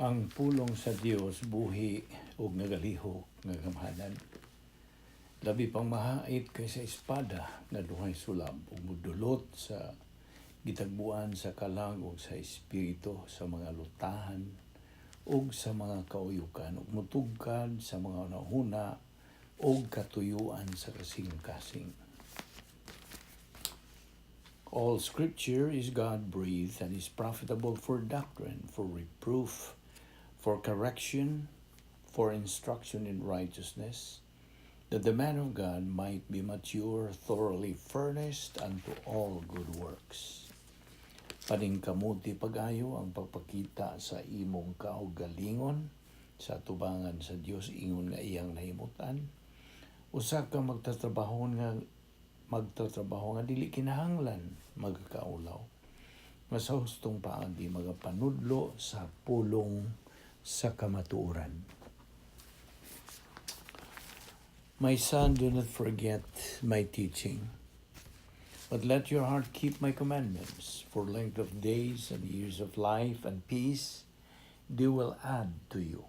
Ang pulong sa Dios buhi ug nagalihok nga gamhanan. Labi pang mahait kaysa espada nga duhay sulab ug mudulot sa gitagbuan sa kalag ug sa espiritu, sa mga lutahan ug sa mga kauyukan, ug mutugkad sa mga hunahuna ug katuyuan sa kasing-kasing. All Scripture is God-breathed and is profitable for doctrine, for reproof, for correction, for instruction in righteousness, that the man of God might be mature, thoroughly furnished unto all good works. Paningkamuti pag-ayo ang pagpakita sa imong kaugalingon sa atubangan sa Dios ingon nga iyang nahimutan. Usa ka magtatrabaho nga dili kinahanglan magkaulaw, nga sa hustong paagi magapanudlo sa pulong sa kamatuoran. My son, do not forget my teaching, but let your heart keep my commandments. For length of days and years of life and peace, they will add to you.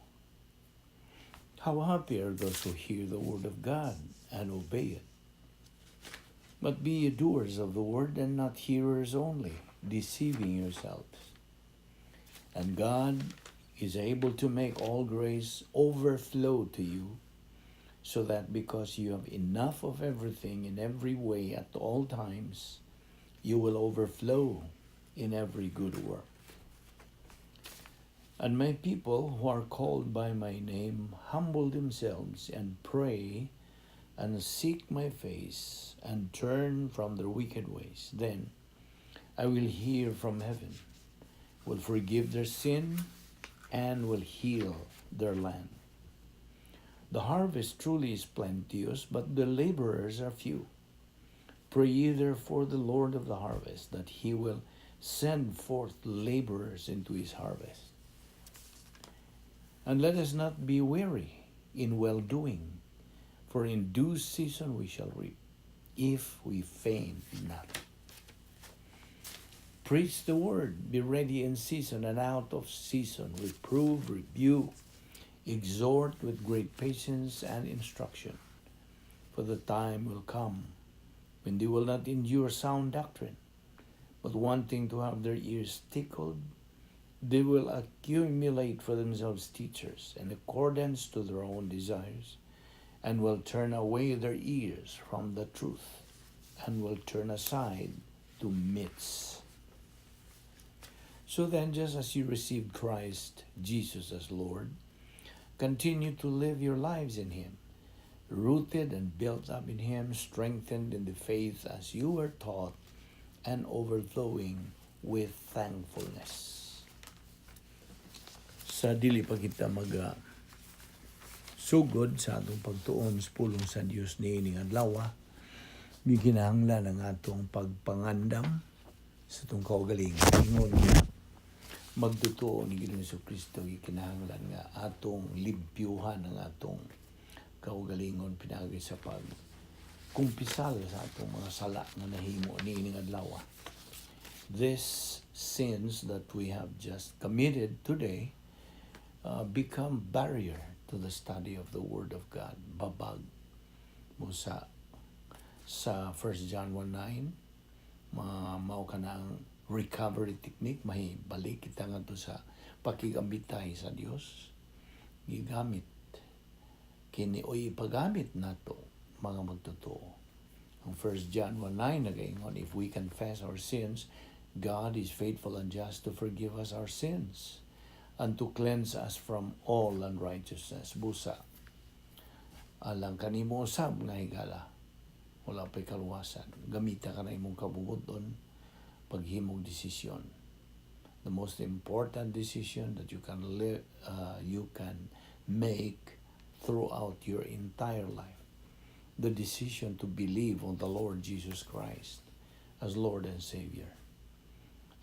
How happy are those who hear the word of God and obey it. But be ye doers of the word and not hearers only, deceiving yourselves. And God is able to make all grace overflow to you, so that because you have enough of everything in every way at all times, you will overflow in every good work. And my people who are called by my name humble themselves and pray and seek my face and turn from their wicked ways, then I will hear from heaven, will forgive their sin, and will heal their land. The harvest truly is plenteous, but the laborers are few. Pray ye therefore the Lord of the harvest that he will send forth laborers into his harvest. And let us not be weary in well doing, for in due season we shall reap, if we faint not. Preach the word, be ready in season and out of season, reprove, rebuke, exhort with great patience and instruction. For the time will come when they will not endure sound doctrine, but wanting to have their ears tickled, they will accumulate for themselves teachers in accordance to their own desires, and will turn away their ears from the truth, and will turn aside to myths. So then, just as you received Christ Jesus as Lord, continue to live your lives in Him, rooted and built up in Him, strengthened in the faith as you were taught, and overflowing with thankfulness. Sa dili pa kita mag sugod sa atong pagtuon sa pulong sa Dios niining adlaw, gikinahanglan ang atong pagpangandam sa atong kaugalingon ingon nga magtotoo ni Ginoong Kristo. Gikinahanglan nga atong limpyuhan ang atong kaugalingon pinaagi sa pag kumpisal sa atong mga sala nga nahimo niining adlaw. These sins that we have just committed today become barrier to the study of the Word of God. Babag mo sa 1 John 1:9, mao kana ang recovery technique, mahibalik kita ngadto sa pakigambitay sa Dios. Gigamit kini o ipagamit nato, mga magtotoo. Ang 1 John 1:9 nagaingon, "If we confess our sins, God is faithful and just to forgive us our sins and to cleanse us from all unrighteousness." Busa alang kanimo usab nga higala, wala pa'y kaluwasan. Gamita ka na imong kabubut-on paghimog desisyon. The most important decision that you can make throughout your entire life, the decision to believe on the Lord Jesus Christ as Lord and Savior.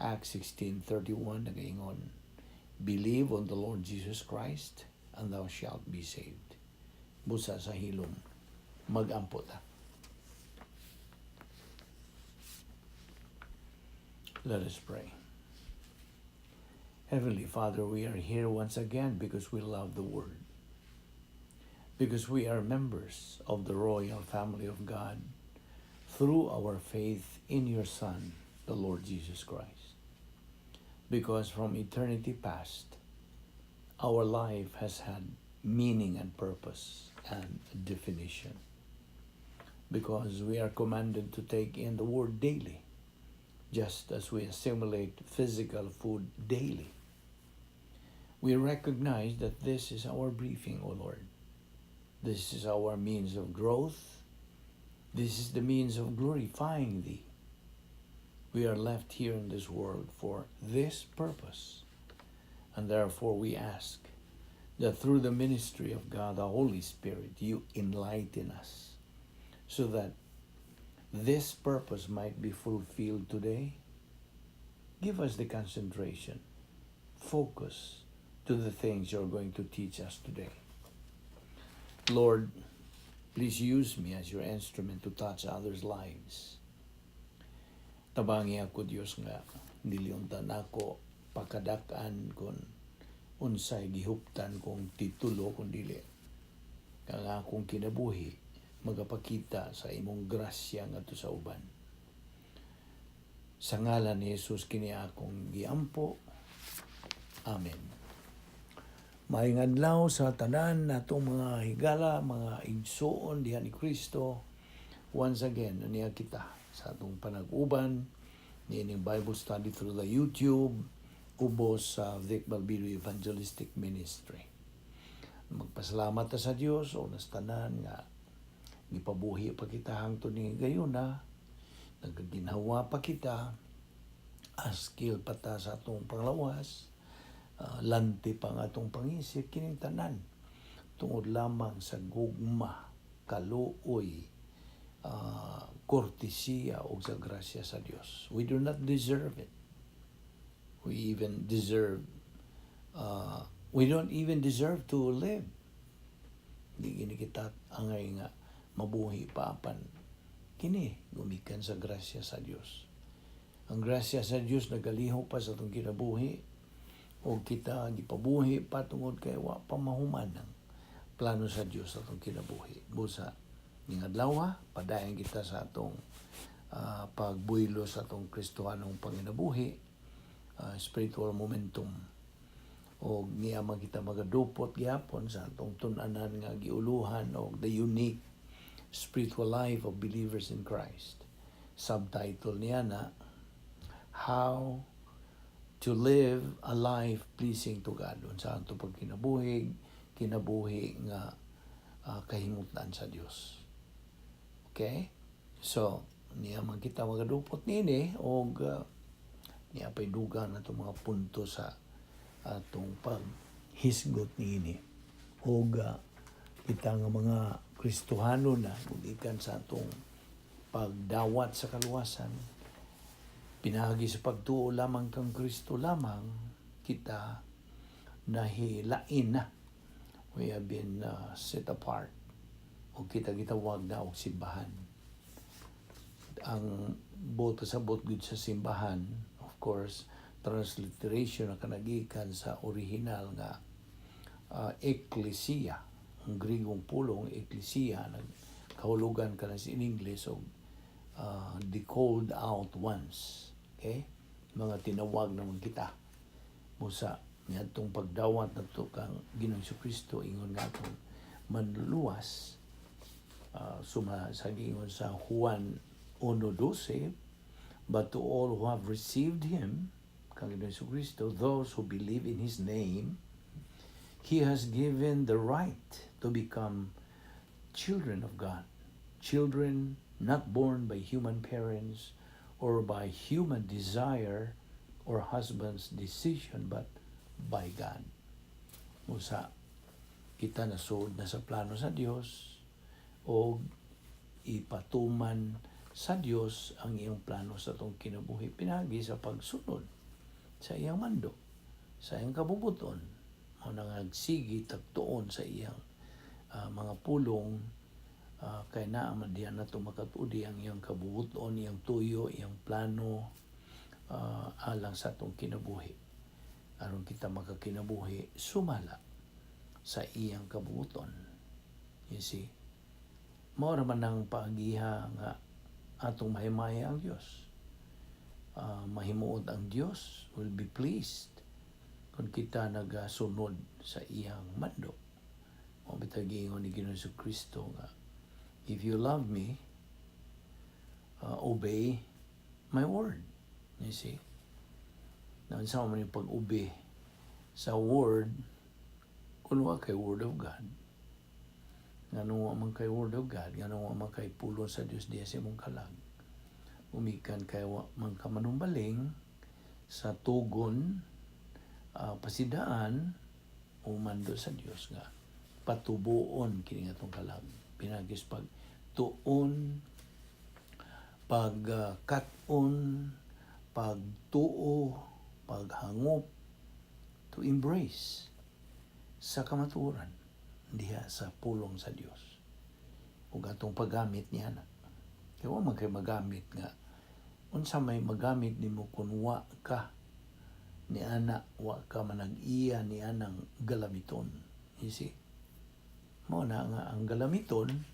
Acts 16:31 nagaingon, "Believe on the Lord Jesus Christ and thou shalt be saved." Busa sa hilom, magampo ta. Let us pray. Heavenly Father, we are here once again because we love the Word, because we are members of the royal family of God through our faith in your Son, the Lord Jesus Christ. Because from eternity past, our life has had meaning and purpose and definition. Because we are commanded to take in the Word daily, just as we assimilate physical food daily. We recognize that this is our briefing, O Lord. This is our means of growth. This is the means of glorifying Thee. We are left here in this world for this purpose. And therefore we ask that through the ministry of God, the Holy Spirit, you enlighten us so that this purpose might be fulfilled today. Give us the concentration, focus to the things you're going to teach us today. Lord, please use me as your instrument to touch others' lives. Tabangi ako, Dios, nga dili unta nako pakadak-an kung unsay gihuptan kong titulo, kung dili kang akong kinabuhi magapakita sa imong grasya ngadto sa uban. Sa ngalan ni Jesus kini akong giampo. Amen. Maayong adlaw sa tanan natong mga higala, mga igsuon diha ni Kristo. Once again, aniya kita sa atong panag-uban niining Bible study through the YouTube ubos sa Vic Balbido Evangelistic Ministry. Magpasalamat ta sa Dios o nas tanan nga gipabuhi pa kita hangtod ni gayuna, nagaginhawa pa kita, askil pa ta sa atong panglawas, lanti pa ang atong pangisip. Kining tanan tungod lamang sa gugma, kaluoy, kortesiya o sa grasya sa Dios. We do not deserve it. We don't even deserve to live. Di gini kita angay nga mabuhi pa, apan kini gumikan sa grasya sa Dios. Ang grasya sa Dios nagalihok pa sa atong kinabuhi o kita gipabuhi pa tungod kay wa pa mahuman ang plano sa Dios sa atong kinabuhi. Busa ning adlaw, padayon kita sa atong pagbuylo sa atong Kristohanong panginabuhi, spiritual momentum, o niya man kita magadupot gihapon sa atong tun-anan nga giuluhan og "The Unique Spiritual Life of Believers in Christ". Subtitle niya na "How to Live a Life Pleasing to God". Unsa ato pagkinabuhi, kinabuhi nga kahimutan sa Dios. Okay? So, niya man kita magadupot nini og niya pa'y dugang na itong mga punto sa atong paghisgot niini. Og kita nga mga Kristohano na gumikan sa atong pagdawat sa kaluwasan pinaagi sa pagtuo lamang kang Kristo lamang, kita nahilain na. We have been set apart o kita gitawag na og simbahan. Ang boto sa bot gud sa simbahan, of course, transliteration na kanagikan sa original nga eklesia. Ang Grigong pulong eklesia nagkahulugan ka na in English og the called out ones. Okay, mga tinawag naman kita. Busa niadtong pagdawat nato kang Ginoong Kristo ingon nga atong manluluwas, suma sa giingon sa Juan 1:12, "But to all who have received him," kang Ginoong Kristo, "those who believe in his name, he has given the right to become children of God, children not born by human parents or by human desire or husband's decision, but by God." Usa kita nasud na sa plano sa Dios o ipatuman sa Dios ang iyang plano sa atong kinabuhi pinaagi sa pagsunod sa iyang mando, sa iyang kabubuton, mo nangagsigi tagtuon sa iyang mga pulong, kay naa man diha nato makatudi ang iyang kabubuton, iyang tuyo, iyang plano alang sa atong kinabuhi. Aron kita makakinabuhi sumala sa iyang kabubuton. You see, mao ra man ang paagiha nga atong mahimaya ang Dios. Mahimuot ang Dios, will be pleased kung kita nagasunod sa iyang mando. Mao bitaw giingon ni Ginoong Kristo nga, "If you love me, obey my word." You see? Na unsa man yung pag-obey sa word kung wa kay word of God? Nganong wa man kay word of God, nganong wa man kay pulong sa Dios diya sa imong kalag? Umikan kay wa man ka manumbaling sa tugon, pasidaan o mando sa Dios nga patubuon kini atong kalag pinaagi sa pagtuon, pagkat-on, pagtuo, paghangop, to embrace sa kamatuoran diha sa pulong sa Dios ug atong paggamit niya na. Kay wa man kay magamit nga unsa may magamit nimo kun wa ka ni ana, wa ka manag-iya ni anang galamiton? You see, mao na nga ang galamiton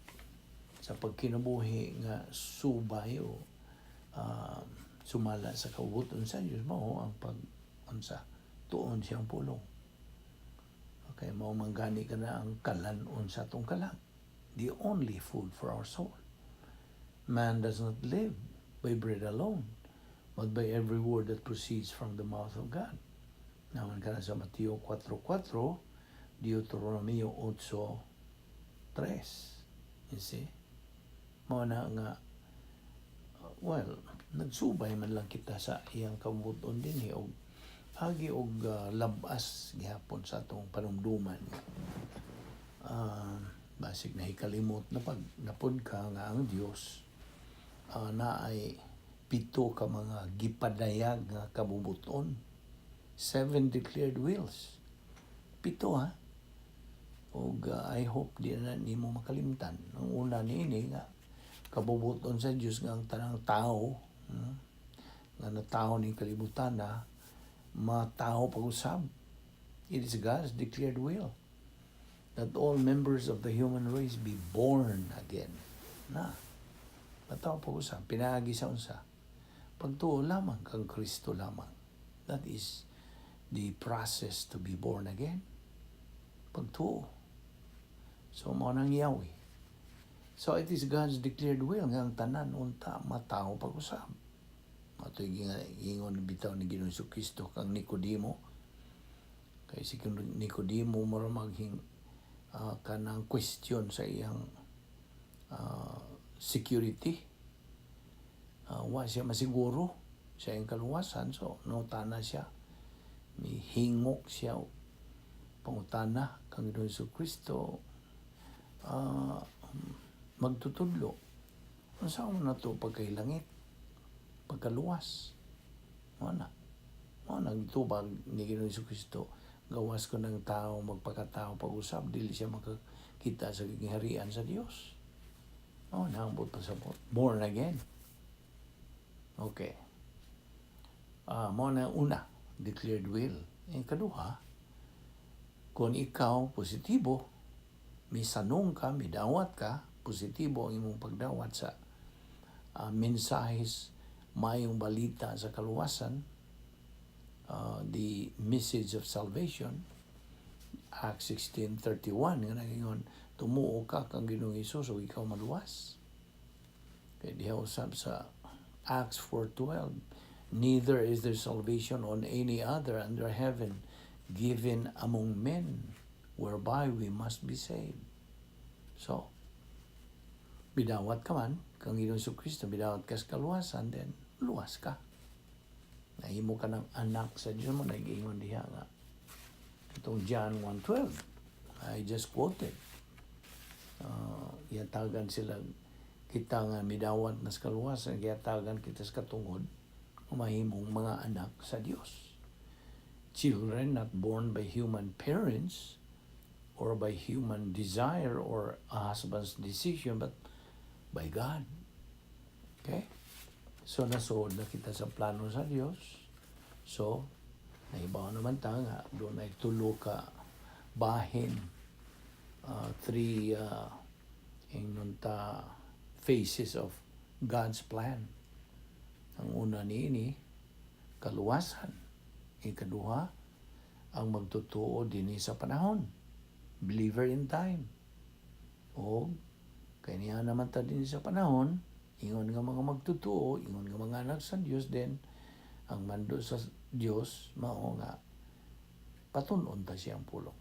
sa pagkinabuhi nga subay o sumala sa kaubuton sa Dios mao ang pag unsa, tuon siyang pulong. Okay, mao man gani ka na ang kalan-on sa atong kalag, the only food for our soul. Man does not live by bread alone, but by every word that proceeds from the mouth of God. Naman ka na sa Mateo 4.4, Deuteronomio 8.3. You see? Mao na nga, well, nagsubay man lang kita sa iyang kabubuton din og agi og labas gihapon sa atong panumduman. Basig nahikalimot na pag napod ka nga ang Dios na ay pito ka mga gipadayag nga kabubuton. Seven declared wills. Pito ha. Og I hope di na nimo makalimtan. Ang una niini nga kabubuton sa Dios nga ang tanang tao, nga natawo ning kalibutan na matawo pag-usab. It is God's declared will that all members of the human race be born again. Na, matawo pag-usab, pinaagi sa unsa? Pagtuo lamang kang Kristo lamang. That is the process to be born again. Pagtuo. So, mao nang yawi. So, it is God's declared will nga ang tanan unta matawo pag-usab. Ato'y gingon bitaw ni Ginoong Kristo kang Nicodemo. Kay si Nicodemo mura maghing kanang question sa iyang security. Wa siya masiguro sa iyang kaluwasan. So, nangutana siya. Mihingok siya pangutana kang Ginoong Kristo, magtutudlo. Unsa man nato pagkahilangit? Pagkaluwas. Mao na. Mao na gitubag ni Ginoong Kristo, gawas kon ang tao magpakatao pag-usab, dili siya makakita sa gingharian sa Dios. Mao na ang buot pasabot. Born again. Okay. Mao na una, declared will. Ang kaduha, kung ikaw positibo, misanong ka, midawat ka, positibo ang imong pagdawat sa mensahes, mayong balita sa kaluwasan, the message of salvation, Acts 16:31 nga nagingon, tumuo ka kang Ginoong Hesus ug ikaw maluwas. Kay diha usab sa Acts 4:12, neither is there salvation on any other under heaven given among men whereby we must be saved. So, bidawat ka man kang Ginoong Kristo, bidawat ka sa kaluwasan, then luwas ka. Nahimo ka ng anak sa Diyos mo, nag-ingon diha nga. Itong John 1:12, I just quoted. Yatagan sila kita nga midawat na sa kaluwasan, giyatagan kita sa katungod, mahimong mga anak sa Dios. Children not born by human parents or by human desire or a husband's decision, but by God. Okay? So, nasuod na kita sa plano sa Dios. So, Nahibaw naman ta nga dunay tulo ka bahin, three ingnon ta faces of God's plan. Ang una niini, kaluwasan. Ikaduha, ang magtotoo dinhi sa panahon. Believer in time. O kay niya naman ta dinhi sa panahon, ingon nga mga magtotoo, ingon nga mga anak sa Dios, din ang mando sa Dios mao nga patun-on ta siyang pulong.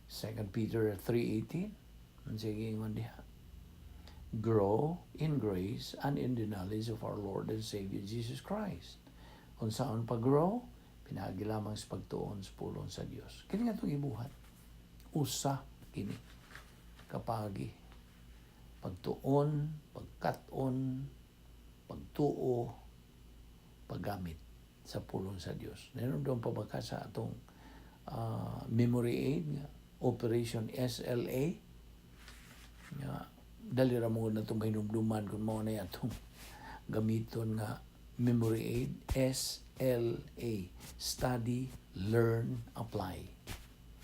2 Peter 3:18, ang sige ingon diha, "Grow in grace and in the knowledge of our Lord and Savior Jesus Christ." Unsaon pag-grow? Pinaagi lamang sa pagtuon sa pulong sa Dios. Kini nga itong ibuhat. Usa kini kapagi. Pagtuon, pagkat-on, pagtuo, paggamit sa pulong sa Dios. Meron pa ba ka sa atong memory aid nga Operation SLA nga dali ra mo na itong mahinumduman kung mao na atong gamiton nga memory aid? SLA: study, learn, apply.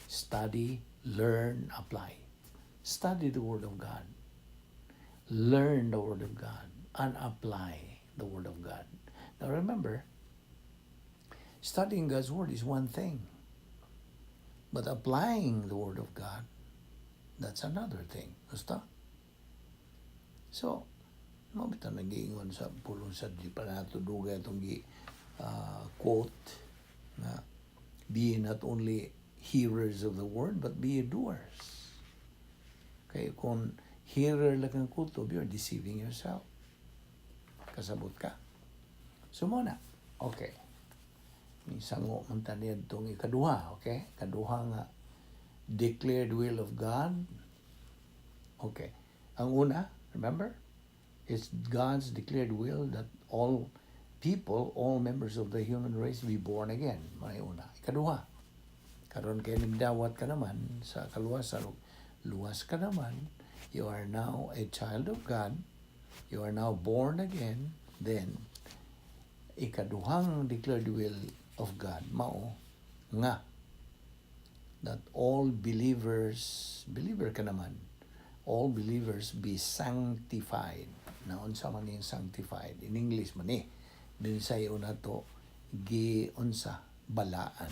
Study, learn, apply. Study the Word of God, learn the Word of God, and apply the Word of God. Now remember, studying God's Word is one thing, but applying the Word of God, that's another thing. Basta. So, mao bitaw nagiingon sa pulong sa di pa nato dugay itong gi quote na "Be not only hearers of the word, but be doers." Kay kung hearer lang kang kutob, you're deceiving yourself. Kasabot ka? So mao na. Okay. Sango man ta itong ikaduha, okay? Kaduha nga declared will of God. Okay. Ang una, remember, it's God's declared will that all people, all members of the human race be born again. May una. Ikaduha, karon kay nimdawat ka naman sa kaluwasan, luwas ka naman, you are now a child of God, you are now born again, then ikaduhang declared will of God mao nga that all believers, believer ka naman, all believers be sanctified. Na unsa man yung sanctified? In English man eh. Binisaya na to, gi unsa, balaan.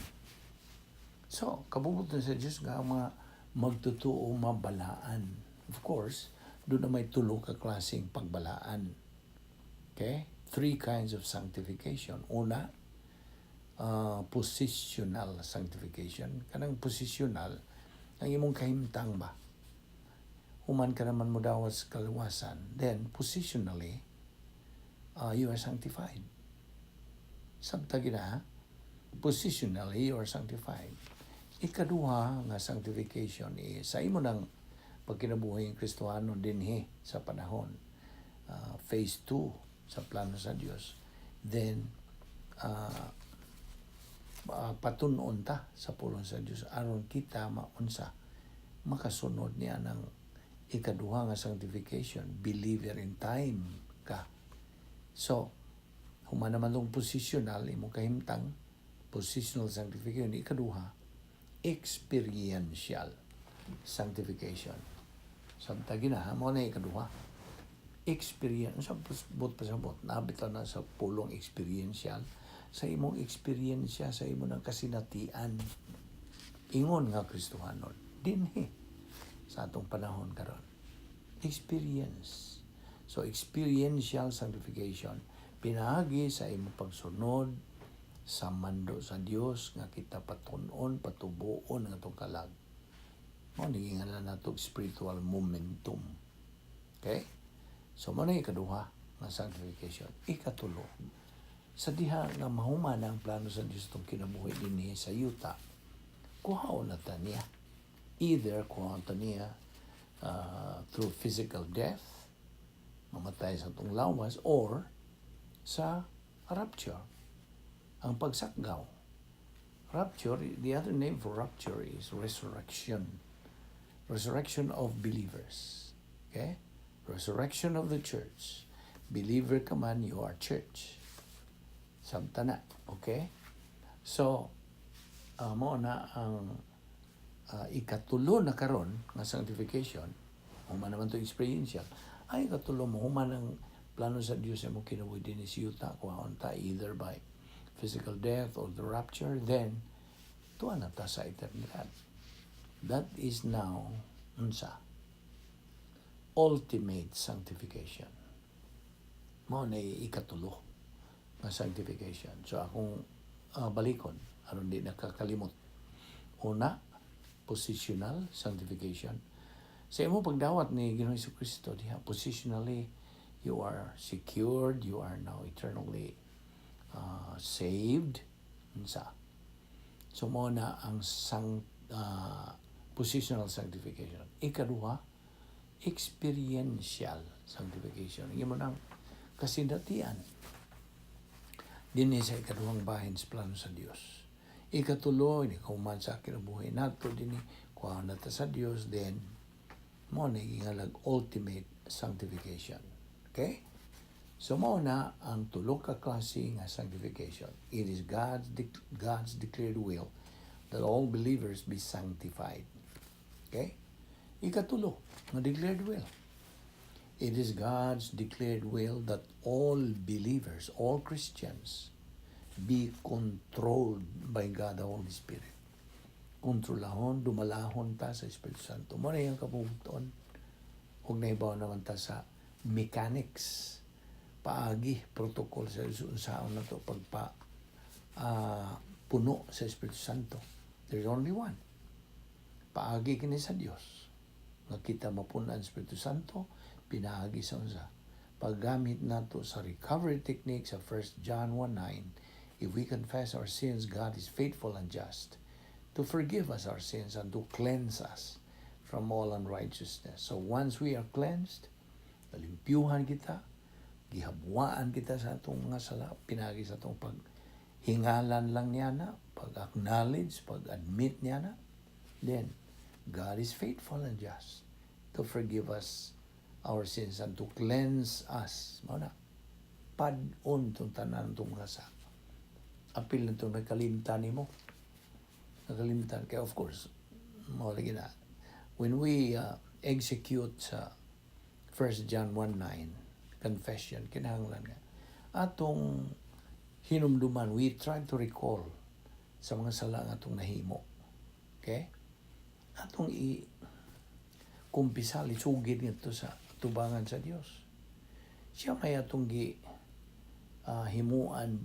So, kabubuton sa Diyos nga ang mga magtotoo mabalaan. Of course, duna may tulo ka klaseng pagbalaan. Okay? Three kinds of sanctification. Una, positional sanctification. Kanang positional, ang imong kahimtang ba? Human ka naman mo dawat sa kaluwasan, then positionally, you are sanctified. Sabta gina, ha? Positionally, you are sanctified. Ikaduha nga sanctification is sa imo ng pagkinabuhi ng Kristohano dinhi sa panahon. Phase 2 sa plano sa Dios. Then, patun-on ta sa pulong sa Dios aron kita maunsa, makasunod niya ng ikaduha nga sanctification, believer in time ka. So human naman tong positional, imong kahimtang, positional sanctification, ikaduha, experiential sanctification. Sabta gina, mao na ikaduha, experience sa bot pasabot nabitaw na sa pulong experiential, sa imong eksperyensya, sa imong ng kasinatian ingon nga Kristohanon dinhi sa atong panahon karon. Experience. So experiential sanctification pinaagi sa imong pagsunod sa mando sa Dios nga kita patun-on, patubuon ang atong kalag. Mao ni ngalan nato spiritual momentum. Okay? So mao na ikaduha nga sanctification. Ikatulo, sa diha nga mahuman ang plano sa Dios itong kinabuhi dinhi sa yuta, kuhaon na ta niya. Either kuhaon ta niya through physical death, mamatay sa atong lawas, or sa rapture, ang pagsakgaw. Rapture, the other name for rapture is resurrection. Resurrection of believers. Okay? Resurrection of the church. Believer ka man, you are church. Sabta na. Okay? So, mao na ang ikatulo na karon nga sanctification, human naman to experiential, ay ikatulo mo human ang plano sa Dios sa imong kinabuhi dinhi sa yuta, kuhaon ta either by physical death or the rapture, then tuwa na ta sa eternidad. That is now unsa? Ultimate sanctification. Mao na ikatulo nga sanctification. So akong balikon aron di nakakalimot. Una, positional sanctification. Sa imo pagdawat ni Ginoong Kristo diha, positionally you are secured, you are now eternally saved. Unsa? So mao na ang positional sanctification. Ikaduha, experiential sanctification. Imo nang kasinatian dinhi sa ikaduhang bahin sa plano sa Dios. Ikatulo, ini human sa kinabuhi nato dinhi, kuha na ta sa Dios, then mao na gingalag ultimate sanctification. Okay? So mao na ang tulo ka klase nga sanctification. It is God's declared will that all believers be sanctified. Okay? Ikatulo, nga declared will. It is God's declared will that all believers, all Christians, be controlled by God the Holy Spirit. Kontrolahon, dumalahon ta sa Espiritu Santo. Mao na iyang kabubut-on. Ug nahibaw naman ta sa mechanics, paagi, protocol sa unsaon na to pagpa puno sa Espiritu Santo. There's only one. Paagi kini sa Dios. Nga kita mapunan ang Espiritu Santo, pinaagi sa unsa? Paggamit nato sa recovery technique sa 1 John 1:9, "If we confess our sins, God is faithful and just to forgive us our sins and to cleanse us from all unrighteousness." So once we are cleansed, nalimpyuhan kita, gihabwaan kita sa atong mga sala, pinagi sa atong paghingalan lang niya na, pag-acknowledge, pag-admit niya na, then God is faithful and just to forgive us our sins and to cleanse us. Mao na, pad-on itong tanan itong mga sa. Apil na itong nakalimtan nimo. Nakalimtan. Kaya of course, mao lagi na. When we execute sa 1 John 1:9 confession, kinahanglan nga atong hinumduman, we try to recall sa mga sala nga atong nahimo. Okay? Atong i kumpisal, isugid ngadto sa tubangan sa Dios. Siya may atong gi himuan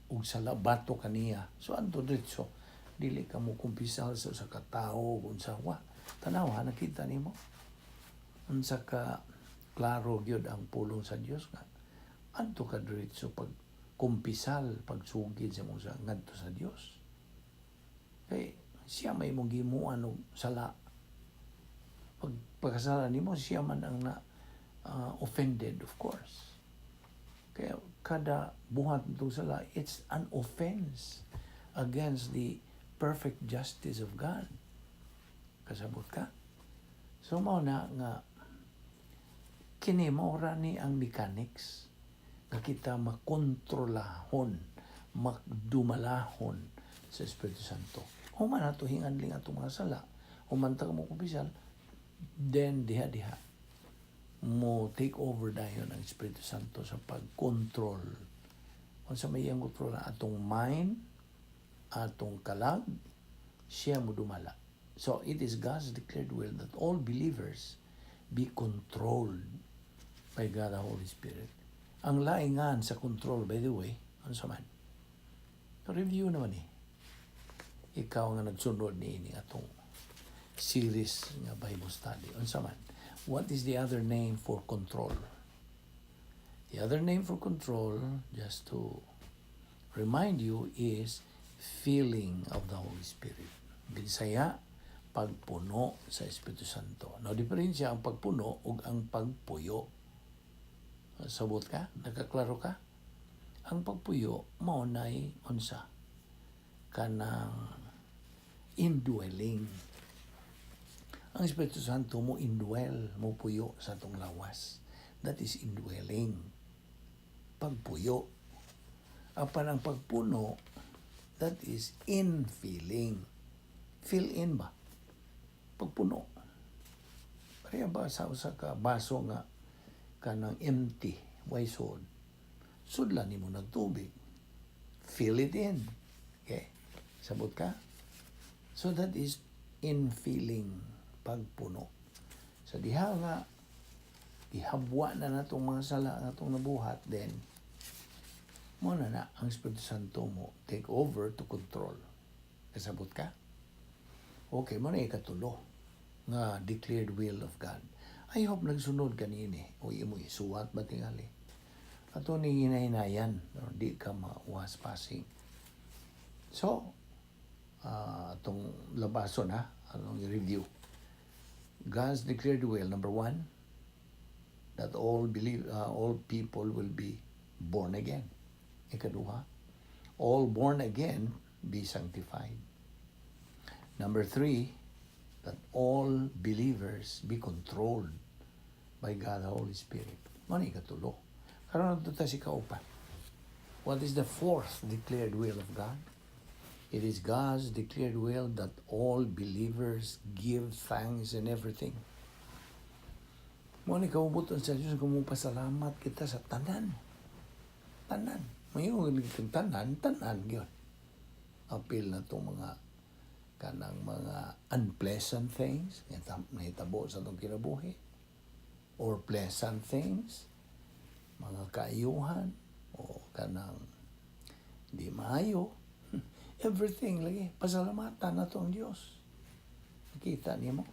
og sala batok kaniya. So adto diretso, dili ka mo kumpisal sa katawo kung sa wa. Tanaw ha, nakita nimo unsa ka klaro gyud ang pulong sa Dios nga adto ka diretso pag kumpisal, pagsugid sa mong sa ngadto sa Dios. Kay siya may mong gimuan og sala. Pag pagkasala nimo, siya man ang na offended, of course. Kaya kada buhat nitong sala, it's an offense against the perfect justice of God. Kasabot ka? So mao na nga kini mao ra ni ang mechanics nga kita makontrolahon, magdumalahon sa Espiritu Santo. Human ato hinganling atong mga sala, human ta mo kumpisal, then diha-diha mo take over dayon ang Espiritu Santo sa pag-control. Unsa may iyang kontrol? Atong mind, atong kalag, siya mo dumala. So it is God's declared will that all believers be controlled by God the Holy Spirit. Ang laingan sa control, by the way, ano sa man? Review naman eh. Ikaw nga nagsunod ni ini atong series nga Bible study. Unsa man? What is the other name for control? The other name for control, just to remind you, is filling of the Holy Spirit. Binisaya, pagpuno sa Espiritu Santo. Now, diferensya ang pagpuno ug ang pagpuyo. Sabot ka? Nakaklaro ka? Ang pagpuyo, mao nay unsa? Kanang indwelling. Ang Espiritu Santo mo indwell, mo puyo sa atong lawas. That is indwelling. Pagpuyo. Apan ang pagpuno, That is infilling. Fill in ba? Pagpuno. Pareha ba sa usa ka baso nga kanang empty, way suod? Sudlan nimo ng tubig. Fill it in. Okay? Sabot ka? So that is infilling, pagpuno. Sa diha nga gihabwa na natong mga sala nga atong nabuhat, then mo na na ang Espiritu Santo mo take over to control. Kasabot ka? Okay, mo na ikatulo nga declared will of God. I hope nagsunod kanini o imo isuwat ba tingali. Ato ni hinahinayan, or di ka mauwas passing. So, atong labason ha, anong review. God's declared will, number one, that all people will be born again. Ikaduha, all born again be sanctified. Number three, that all believers be controlled by God the Holy Spirit. Mao ni ikatulo. Karon adto ta sa ikaupat. What is the fourth declared will of God? It is God's declared will that all believers give thanks in everything. Mo ni kaubuton sa Diyos kung pasalamat kita sa tanan. Tanan. Mayo tanan, tanan gyud. Apil na itong mga kanang mga unpleasant things nga nahitabo sa atong kinabuhi or pleasant things, mga kaayuhan o kanang di maayo, everything lagi pasalamatan nato ang Dios. Nakita nimo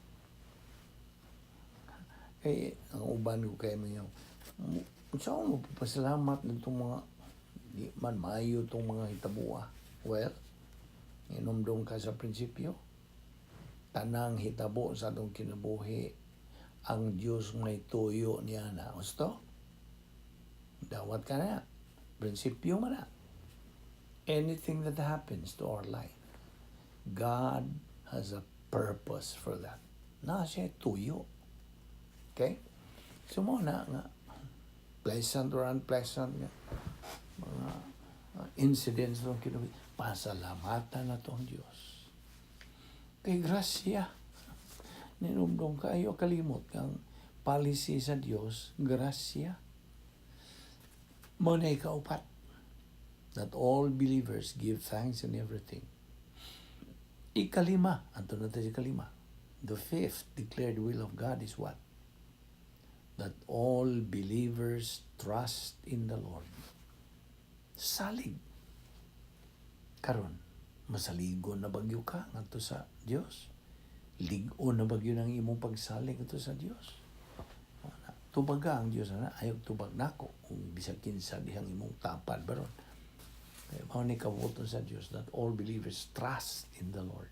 kay ang uban ko kay mo yung unsa mo pasalamat nitong mga di man maayo tong mga hitaboa? Well, inumdum ka sa prinsipyo, tanang hitabo sa atong kinabuhi, ang Dios may tuyo niya na gusto dawat ka na prinsipyo man na. Anything that happens to our life, God has a purpose for that na siya tuyo. Okay, so mo na nga pleasant or unpleasant nga mga incidents ng kinabuhi, pasalamatan na ang Diyos. Kay grasya. Ninumdum kayo kalimot kang policy sa Diyos, grasya. Mo na ikaupat, that all believers give thanks in everything. Ikalima, adto na tayo sa ikalima. The fifth declared will of God is what? That all believers trust in the Lord. Salig. Karon, masaligon na bagyo ka ngadto sa Dios? Lig-on na bagyo ng imong pagsalig ngadto sa Dios? Ana, tubaga ang Dios ana, ayaw tubag nako kung bisag kinsa dihang imong tapad baron. Kaya mao ni kabuoton sa Dios that all believers trust in the Lord.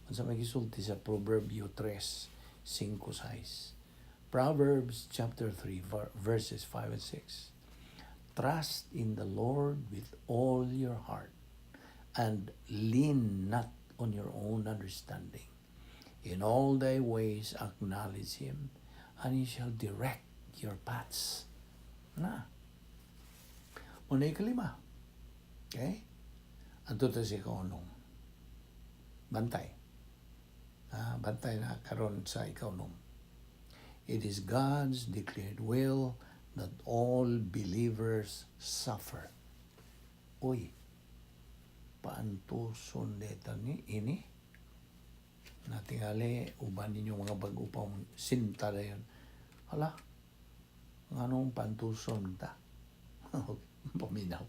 Unsa may gisulti sa Proverbio 3, 5, 6? Proverbs chapter 3, verses 5 and 6. "Trust in the Lord with all your heart and lean not on your own understanding. In all thy ways acknowledge Him, and He shall direct your paths." Na. Muna ikalima. Okay? Adto ta sa ikaunong. Bantay. Ah, bantay na karon sa ikaunong. It is God's declared will that all believers suffer. Uy, paantuson deta ni ini. Natingali, uban ninyo mga bag-o pa sinta na yun. Hala, nganong pantuson ta? Paminaw.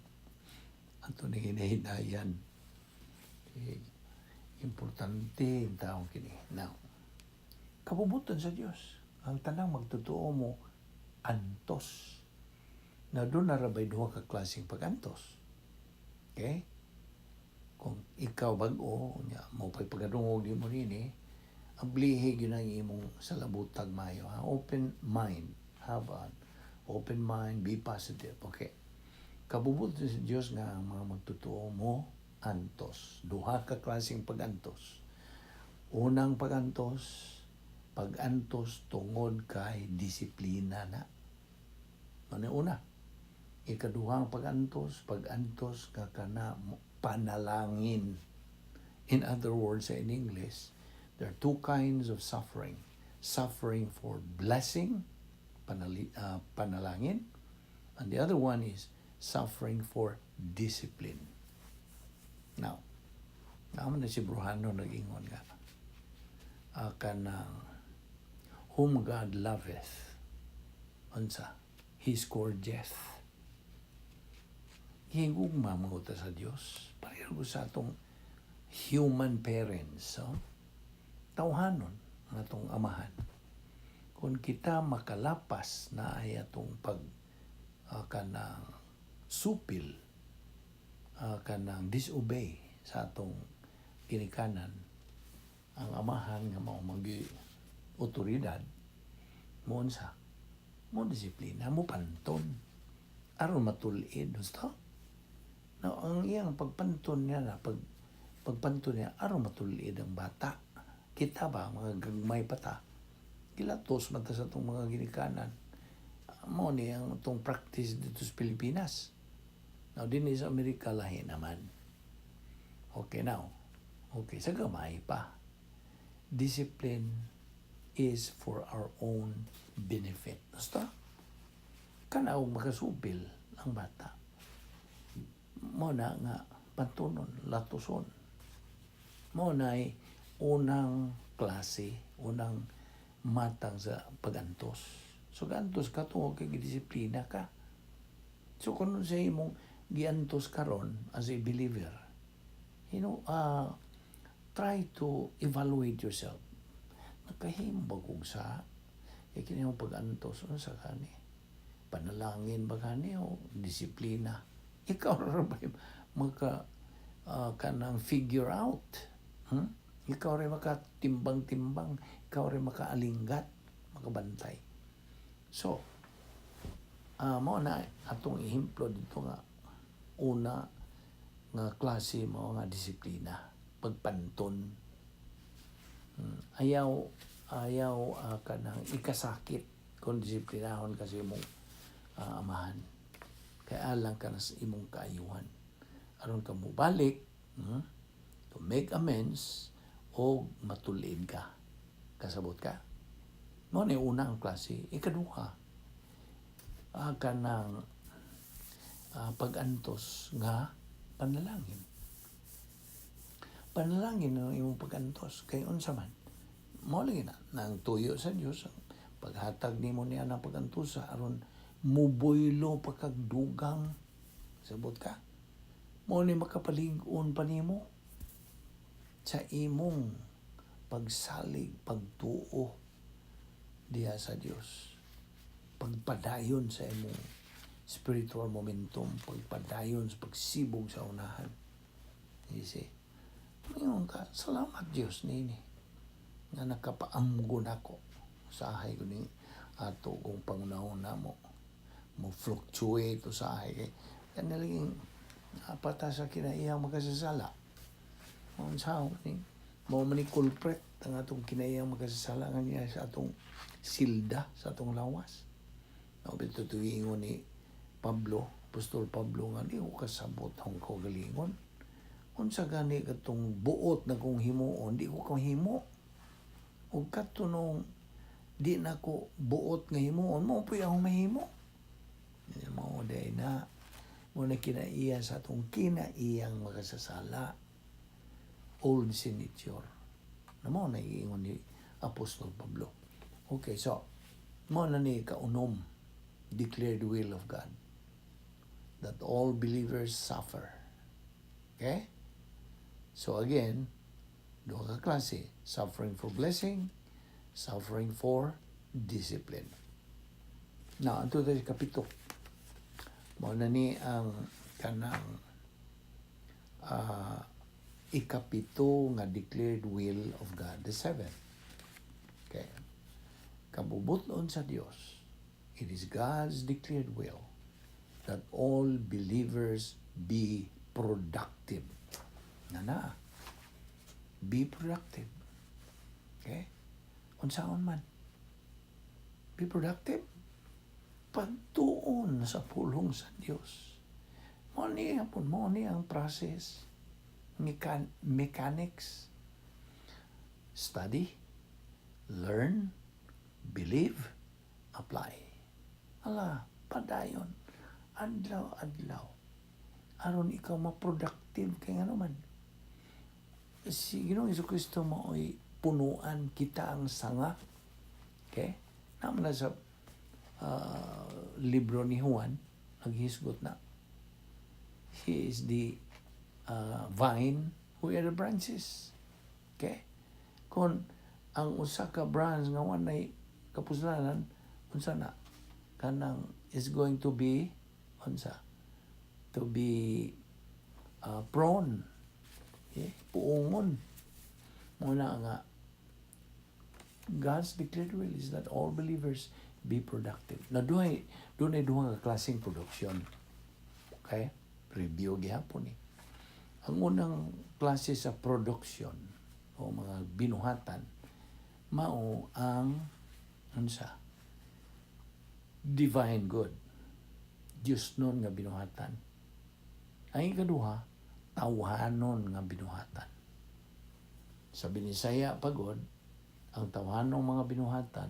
Ato ni hinahinayan. Eh, importante ang taong kini. Now, kabubuton sa Dios. Ang tanang magtotoo mo, antos. Na doon narabay duha ka klaseng pag-antos. Okay? Kung ikaw bag-o, nya mo pa'y pagkadungog di mo nini, ablihi gyud ang imong salabutag maayo. Ha? Open mind. Have an open mind, be positive. Okay. Kabubuton sa Dios nga ang mga magtotoo mo antos. Duha ka klaseng pag-antos. Unang pag-antos, pag-antos tungod kay disiplina na. Ano yung una? Ikaduhang pag-antos, pag-antos ka kana Panalangin. In other words, in English, there are two kinds of suffering. Suffering for blessing, panalangin, and the other one is suffering for discipline. Now, naman na si Bruhano nag-ingon nga, kanang whom God loveth, unsa, He scourgeth. Higugma mo ta sa Dios. Pareho sa atong human parents. So, tawhanon ang atong amahan. Kung kita makalapas na ay atong pag kanang supil, kanang disobey sa atong ginikanan, ang amahan nga mao magi otoridad mo, unsa, mo disiplina, mo panton aron matul-id gusto. Now, ang iyang pagpanton niya na pagpanton niya aron matul-id ang bata. Kita ba, mga gagmay pa ta, gilatos man ta sa atong mga ginikanan. Mo ni ang atong practice dito sa Pilipinas. Now, din sa Amerika, lahi naman. Okay now. Okay, sa gamay pa. Discipline is for our own benefit. Basta, kanaw makasupil ang bata. Mo na nga pantunon, latuson. Mo na ay unang klase, unang matang sa pagantos. So gantos ka tungod kay gidisiplina ka. So kung sa imong giantos karon as a believer, try to evaluate yourself. Nakahimo ba kog sa kay kini imong pag-antos, unsa kani? Panalangin ba kani o disiplina? Ikaw ra ba yung maka kanang figure out? Ikaw rin makatimbang-timbang, ikaw rin makaalinggat, makabantay. So, mao na atong ehemplo dito nga una nga klase mo nga disiplina, pagpanton. Ayaw kanang ikasakit kung disiplinahon kasi imong amahan. Kay alang ka na sa imong kaayuhan. Aron ka mobalik, to make amends o matulid ka. Kasabot ka? Mao ni una ang klase. Ikaduha, kanang pag-antos nga panalangin. Panalangin ang imong pag-antos kay unsa man. Mao lagi na nang tuyo sa Dios ang paghatag nimo niya ng pag-antosa aron muboylo pa kag dugang. Sabot ka? Mao ni makapalig-on pa nimo sa imong pagsalig, pagtuo diha sa Dios. Pagpadayon sa imong spiritual momentum, pagpadayon sa pagsibog sa unahan. You see? Ngayon ka, salamat Dios nini nga nakapaamgo nako usahay ko ni ato kung pangunahon na mo mo fluctuate usahay kay kanalaging apata sa kinaiyang makasasala. Unsa ni mao man ni culprit ang atong kinaiyang makasasala nga niya sa atong silda, sa atong lawas. Now, bito tuwingon ni Pablo, Apostol Pablo, nga di ko kasabot ang kaugalingon. Unsa gani katong buot na kong himuon, di ko kahimo. Ug kadto nung di na ko buot nga himuon, mao po'y akong mahimo. Mao day na mo na kinaiya sa atong kinaiyang makasasala. Old sin nature. Na mao na iingon ni Apostol Pablo. Okay, so, mao na ni kaunom, declared will of God, that all believers suffer. Okay? So again, duha ka klase, suffering for blessing, suffering for discipline. Now, adto tayo sa kapito. Mao na ni ang kanang ikapito nga declared will of God, the seventh. Okay. Kabubuton sa Dios. It is God's declared will that all believers be productive. Na na. Be productive. Okay? Unsaon man. Be productive. Pagtuon sa pulong sa Dios. Mo ni hapon, mo ni ang process. Mechanics. Study, learn, believe, apply. Ala, padayon. Adlaw, adlaw. Aron ikaw ma-productive kay ano man. Si Ginoong Kristo mao'y punuan, kita ang sanga. Okay? Naman na sa libro ni Juan, naghisgot na. He is the vine, we are the branches. Okay? Kung ang usa ka branch nga walay kapuslanan, unsa na? Kanang is going to be unsa? To be prone. Okay? Puungon. Muna nga God's declared will is that all believers be productive. Na dunay duha ka klaseng production. Okay? Review gihapon ni. Ang unang klase sa production o mga binuhatan mao ang unsa? Divine good. Diyos nun nga binuhatan. Ang ikaduha, tawhanon nga binuhatan. Sa Binisaya pagod, ang tawhanong mga binuhatan,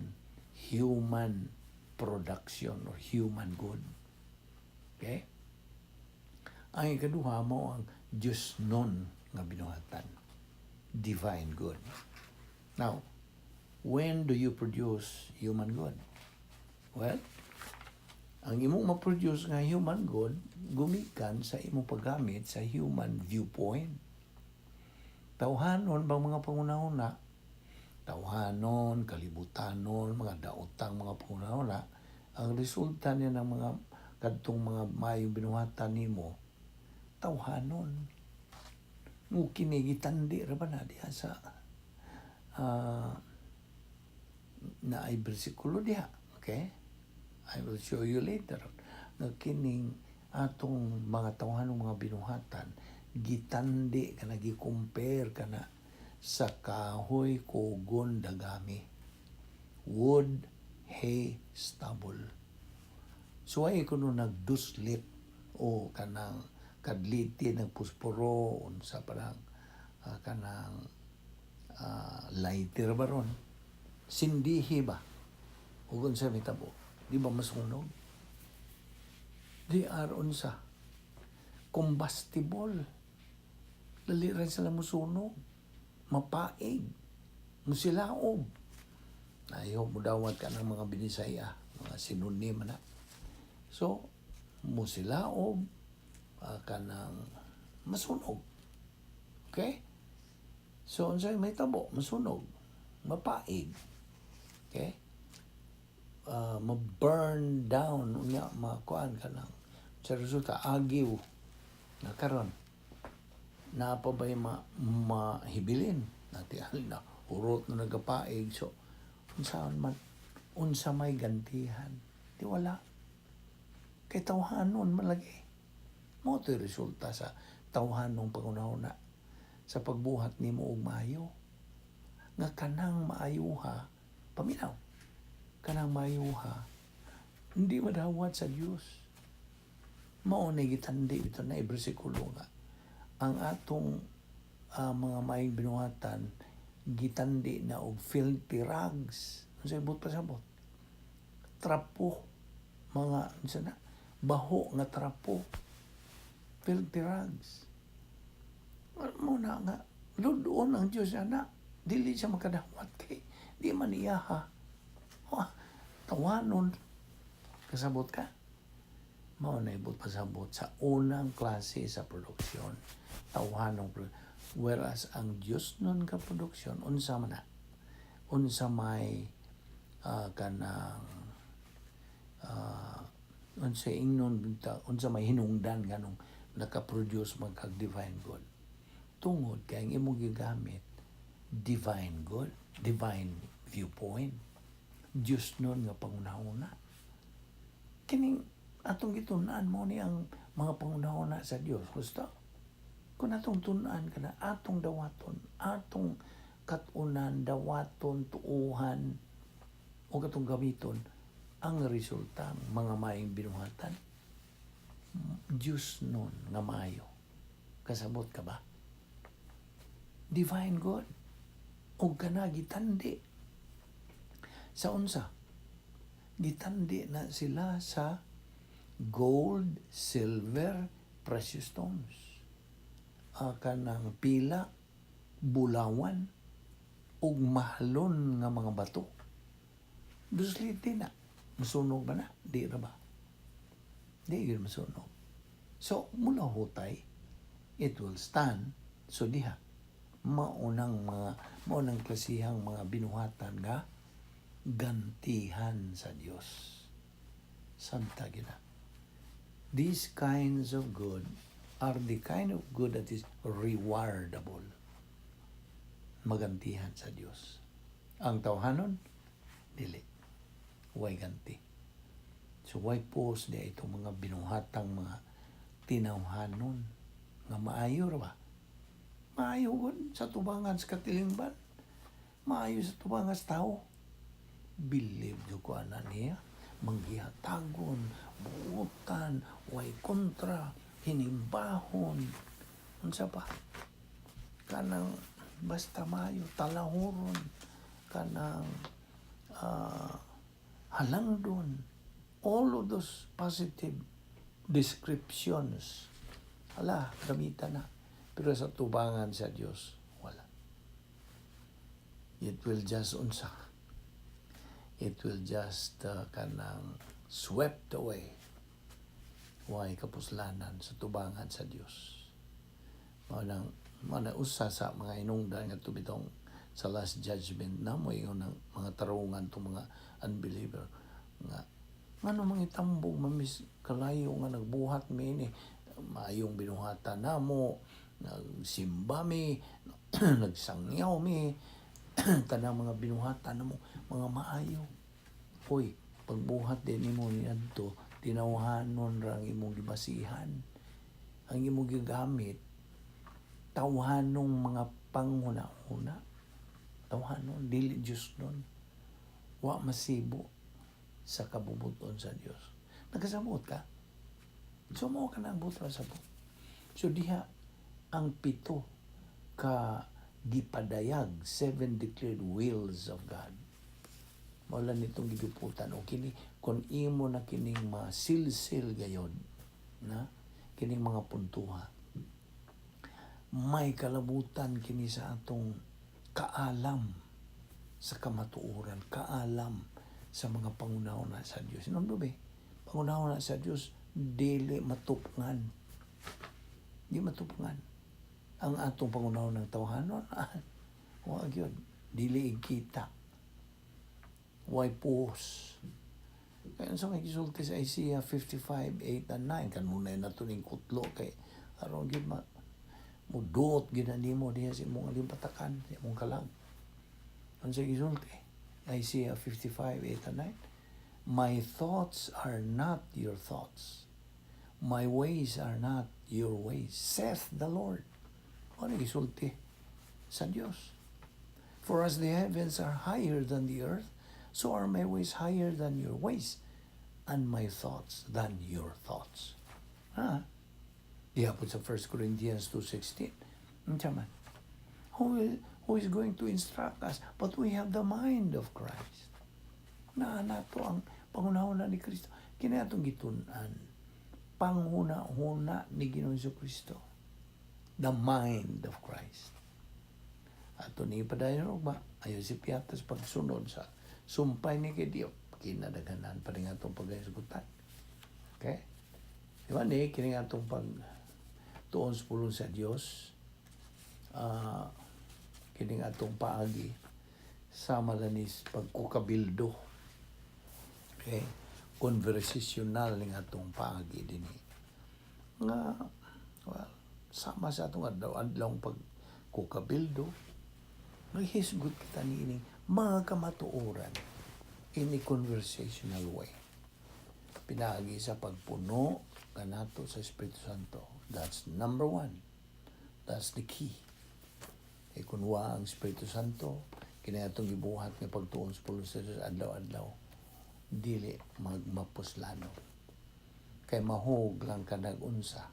human production or human good. Okay? Ang ikaduha mao ang Diyos nun nga binuhatan. Divine good. Now, when do you produce human good? Well, ang imong ma-produce nga human good gumikan sa imong paggamit sa human viewpoint. Tawhanon bang mga pangunahuna? Tawhanon, kalibutanon, mga daotang mga pangunahuna, ang resulta niya ng mga kadtong mga mayong binuhatan nimo, tawhanon. Ngo kini gitandi ra ba na diha sa na ay bersikulo diha. Okay? I will show you later. Nga kining atong mga tawhanong mga binuhatan, gitandi ka na, gi-compare ka na sa kahoy, kugon, dagami. Wood, hay, stubble. So ay kuno nagduslit o kanang kadliti ng pusporo, unsa parang kanang lighter ba ron, sindihi ba ug unsa mitabo? Di ba masunog? They are unsa? Combustible. Dali rin sila musunog, mapaig, musilaob. Ayaw mo dawat ka ng mga Binisaya, mga synonym na. So musilaob, kanang masunog. Okay? So unsay may tabo? Masunog, mapaig. Okay? Ma-burn down unya makuan ka ng sa resulta agiw na karon na pa ba'y mahibilin nati na hurot na nagapaig. So unsaon man, unsa may gantihan? Di wala kay tawhanon man lagi mo to'y resulta sa tawhanong pangunahuna sa pagbuhat nimo og maayo nga kanang maayuha. Paminaw, kanang maayuha hindi madawat sa Dios. Mao na gitandi ito na bersikulo nga ang atong mga maayong binuhatan gitandi na og filthy rags. Unsay buot pasabot? Trapo, mga unsa na, baho nga trapo, filthy rags. Mo na nga ludoon ang Dios ana, dili siya makadawat kay di man iya ha. Wah, tawhanon. Kasabot ka? Mao na ibot pasabot sa unang klase sa produksyon, tawhanong whereas ang Dios nun ka produksyon, unsa man na? Unsa may kanang unsa ingnon binta, unsa may hinungdan nganong naka-produce man kag divine good? Tungod kay ang imong gigamit divine good, divine viewpoint, Dios nun nga pangunahuna. Kining atong gitun-an mo ni ang mga pangunahuna sa Dios. Gusto kung atong tun-an kana, atong dawaton, atong katunan, dawaton, tuuhan o katong gamiton, ang resulta mga maayong binuhatan, Diyos nun nga maayo. Kasabot ka ba? Divine good. Og kana gitandi. Sa unsa? Gitandi na sila sa gold, silver, precious stones. Kanang pila, bulawan, ug mahalon nga mga bato. Dusliti na. Masunog ba na? Di ra ba? Di yun masunog. So, mula hutay, it will stand. So, diha, maunang klasihang mga binuhatan nga gantihan sa Dios. Santa gina. These kinds of good are the kind of good that is rewardable. Magantihan sa Dios. Ang tawhanon, dili. Way ganti. So, way pos di itong mga binuhatang mga tinawhanon nga maayo ra ba? Maayo gud sa tubangan sa katilingban. Maayo sa tubangan sa tao. Believe jud ko ana niya. Manggihatagon, buotan, way kontra, hinimbahon. Unsa pa? Kanang basta maayo, talahuron, kanang halangdon. All of those positive descriptions. Hala, gamitan na. Pero sa tubangan sa Dios, wala. It will just unsa. It will just kanang swept away. Way kapuslanan sa tubangan sa Dios. Mao nang usa sa mga hinungdan nga bitong sa Last Judgment na mo ingon ng mga tarungan tong mga unbeliever nga ngano mangitambog mamis kalayo nga nagbuhat mi ni maayong binuhatan namo, nagsimba mi, nagsangyaw mi, tanang mga binuhatan namo mga maayo. Hoy, pagbuhat din nimo niadto, tinawhanon ra ang imong gibasihan, ang imong gigamit, tawhanong mga panghuna-huna, tawhanon, dili Diyos nun. Wa masibo sa kabubuton sa Dios. Nagkasabot ka? So mo ka na ang butra sa sabot. So diha ang pito ka gipadayag, seven declared wills of God. Mao lang nitong giduputan o kini kung imo na kining masilsil gayon na kining mga puntuha, may kalabutan kini sa atong kaalam sa kamatuoran, kaalam sa mga panghunahuna sa Dios. Hinumdumi, panghunahuna sa Dios dili matupngan. Di matupngan. Ang atong panghunahuna ng tawhanon, wa gyud, dili igkita. Way puhos. Kaya sa may gisulti sa Isaiah 55, 8 and 9, kanunay na to ning kutlo kay aron gyud ma muduot gyud na nimo diha sa imong alimpatakan, sa imong kalag. Unsa gisulti? Isaiah 55, 8 and 9. "My thoughts are not your thoughts. My ways are not your ways, saith the Lord." Ano gisulti sa Dios? "For as the heavens are higher than the earth, so are my ways higher than your ways, and my thoughts than your thoughts." Ha? Diha po sa 1 Corinthians 2.16. Unsa man? Who is going to instruct us? But we have the mind of Christ. Naa nato ang panghunahuna ni Kristo. Kini atong gitun-an. Panghuna-huna ni Ginoong Kristo. The mind of Christ. Ato ni padayon ba? Ayo si Piatas pagsunod sa sumpay ni kay Dios. Kinadaghanan pa rin atong paghisgutan. Okay? Di ba ni, kini atong pag tuon sa pulong sa Dios, kining atong paagi sama lanis pagkukabildo. Okay? Conversational ning atong paagi dinhi. Nga, well, sama sa atong adlaw-adlaw pagkukabildo, naghisgot kita niining mga kamatuoran in a conversational way. Pinaagi sa pagpuno kanato sa Espiritu Santo. That's number one. That's the key. E kung wa ang Espiritu Santo, kini atong gibuhat nga pagtuon sa pulong sa Diyos adlaw-adlaw, dili magmapuslano. Kay mahug lang ka nag-unsa.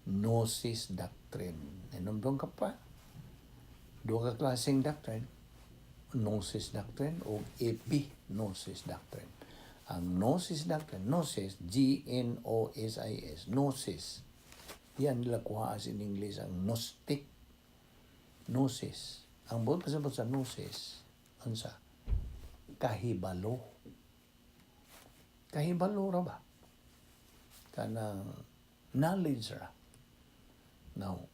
Gnosis doctrine. Hinumdum ka pa? Duha ka klaseng doctrine, gnosis doctrine o epignosis doctrine. Ang gnosis doctrine, gnosis, gnosis, gnosis. Yan nila kuha in English ang gnostic. Gnosis. Ang buot pasabot sa gnosis, unsa? Kahibalo. Kahibalo ra ba? Kanang knowledge ra. Now,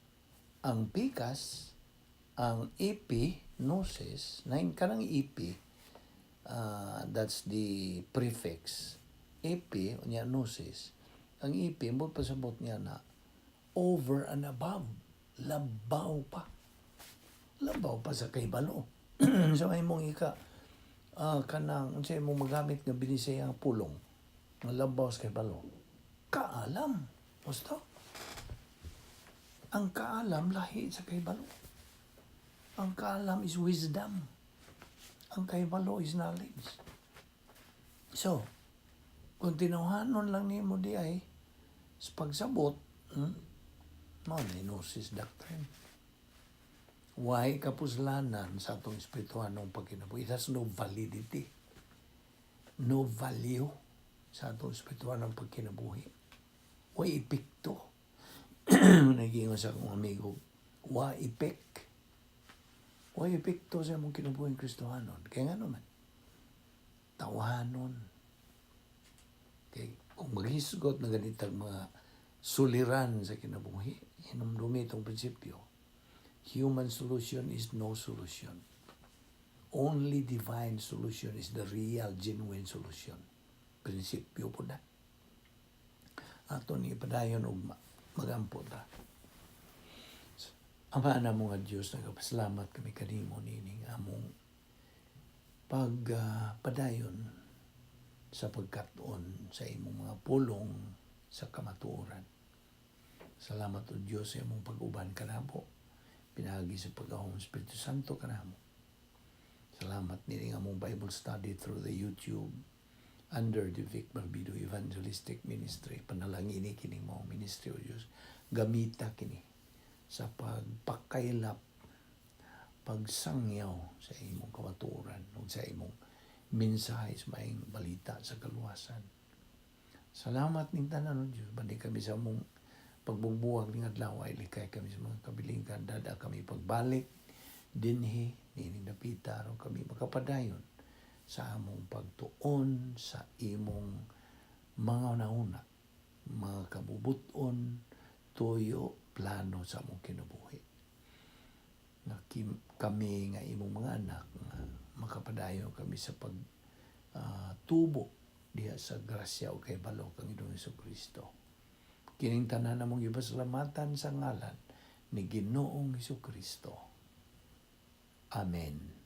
ang pikas, ang epignosis, na kanang epi, that's the prefix. Epi, unya gnosis. Ang epi, mo pasabot niya na over and above. Labaw pa. Labaw pa sa kahibalo. Sa may mong ika, kanang, unsay mong magamit nga binisaya nga pulong, nga labaw sa kahibalo. Kaalam. Gusto? Ang kaalam lahi sa kahibalo. Ang kaalam is wisdom. Ang kahibalo is knowledge. So, kung tinuhanon lang nimo di ay sa pagsabot, mao na gnosis doctrine. Way kapuslanan sa atong espirituhanong pagkinabuhi? It has no validity. No value sa atong espirituhanong pagkinabuhi. Way epekto. Nagingon sa akong amigo, wa epek. Way epekto sa among kinabuhing Kristohanon. Kaya nga naman, tawahanon. Kay kung maghisgot na ganitang mga suliran sa kinabuhi, hinumdumi itong prinsipyo. Human solution is no solution. Only divine solution is the real, genuine solution. Prinsipyo po na. Ato ni ipadayon ugma. Magampo ta. Ama na mo nga Diyos, nagapasalamat kami kanimo nining among pagpadayon sa pagkat-on sa imong mga pulong sa kamatuoran. Salamat o Diyos sa imong pag-uban kanamo. Pinaagi sa pag-ahom Espiritu Santo kanamo. Salamat nining among Bible study through the YouTube under the Vic Balbido Evangelistic Ministry. Panalangini kining mao ministry o Diyos. Gamita kini sa pagpakaylap, pagsangyaw sa imong kamatuoran ug sa imong mensahe sa maayong balita sa kaluwasan. Salamat ning tanan o Diyos. Bandi kami sa among pagbubuwag ning adlaw ay likay kami sa mga kabilingkan. Dada kami pagbalik dinhi nining dapita aron kami makapadayon sa among pagtuon sa imong mga una, mga kabubuton, tuyo, plano sa among kinabuhi. Nga kami nga imong mga anak nga makapadayon kami sa pag tubo diha sa grasya o kahibalo kang Ginoong Kristo. Kining tanan among gipasalamatan sa ngalan ni Ginoong Kristo. Amen.